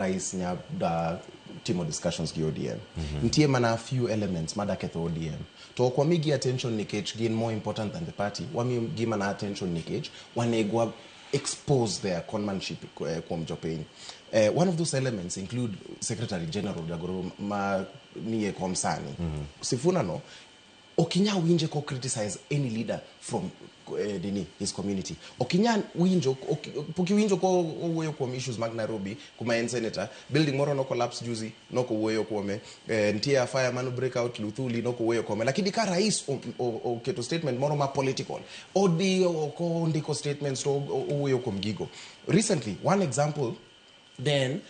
Rais nya da timo discussions gi ODM. Nitie mana few elements mada ketho ODM. To ok wamigi attention nikech gin more important than the party. Wamiyogi mana attention nikech wanegwa expose their conmanship kuom jopiny. One of those elements include Secretary General jagoro ma nie kom sani. Sifuna no ok inyal winje ko criticize any leader from nini, his community. Ok inyal winjo, pok iwinjo ko owuoyo kuom issues mag Nairobi kuma en senator. Building moro no collapse juzi, nok owuoyo kuome. Nitie fire mano break out Luthuli, nok owuoyo kuome. Lakini ka rais oketo statement moro ma political, odhi oko ondiko statements to owuoyo kuom gigo. Recently, one example, then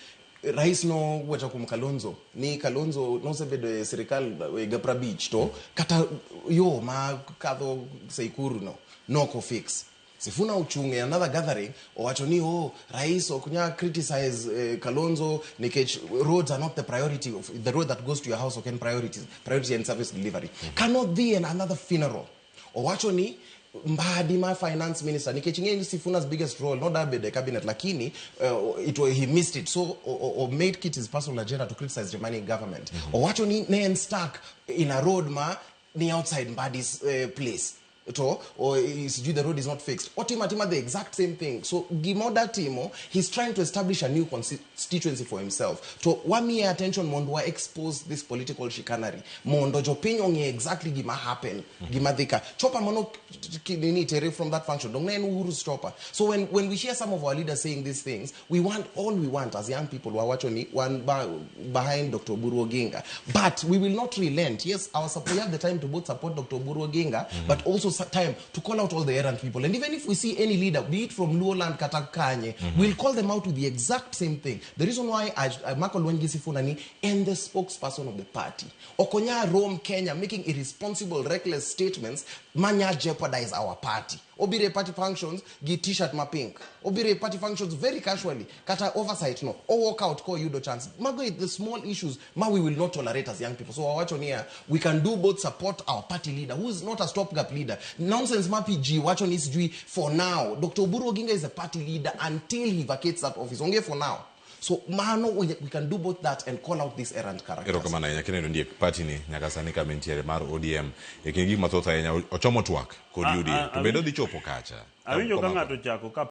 rais no wacho kuom Kalonzo ni Kalonzo nosebedo e sirikal higa 50 to kata yo ma kadho Tseikuru no noko fix. Sifuna ochung' e another gathering owacho ni, oh, rais ok nya criticize Kalonzo nikech roads are not the priority of the road that goes to your house ok en priorities, priority en service delivery. Kanodhi en another funeral, owacho ni Mbadi ma finance minister, nikech ing'eyo ni Sifuna's biggest role noda bedo e cabinet, lakini he missed it, so o made it his personal agenda to criticize remaining government. Owacho ni ne en stuck in a road ma ni outside Mbadi's place to or sijui the road is not fixed. Otimo atima the exact same thing. So gimoda timo, he's trying to establish a new constituency for himself. To wamiye attention mondo wa expose this political chicanery, mondo jopiny ong'e exactly gima happen, gima dhi ka chopper mano nini tere from that function dong ne en Uhuru's chopper. So when we hear some of our leaders saying these things, we want all we want as young people, wawacho ni wan behind Dr. Oburu Oginga, but we will not relent. Yes, our support, we have the time to both support Dr. Oburu Oginga, but also time to call out all the errant people. And even if we see any leader, be it from Luoland kata Kanye, we'll call them out with the exact same thing. The reason why I mako lweny gi Sifuna ni en the spokesperson of the party. Okonya roam Kenya making irresponsible, reckless statements manya jeopardize our party. Obire party functions gi t-shirt ma pink. Obire party functions very casually. Kata oversight no. O walk out ko yudo chance. Mago the small issues ma we will not tolerate as young people. So wawacho niya, we can do both, support our party leader who is not a stopgap leader. Nonsense ma PG wacho ni sijui for now. Dr. Oburu Oginga is a party leader until he vacates that office. Onge for now. So mano we can do both that and call out these errant characters. Erokamano ahinya. Kineno ndiek party ni nyaka sani kama entiere mar ODM e kind gik mathoth ahinya, ochomo twak kod UDA to bende odhi chopo kacha. Awinjo ka Komako. Ng'ato chako ka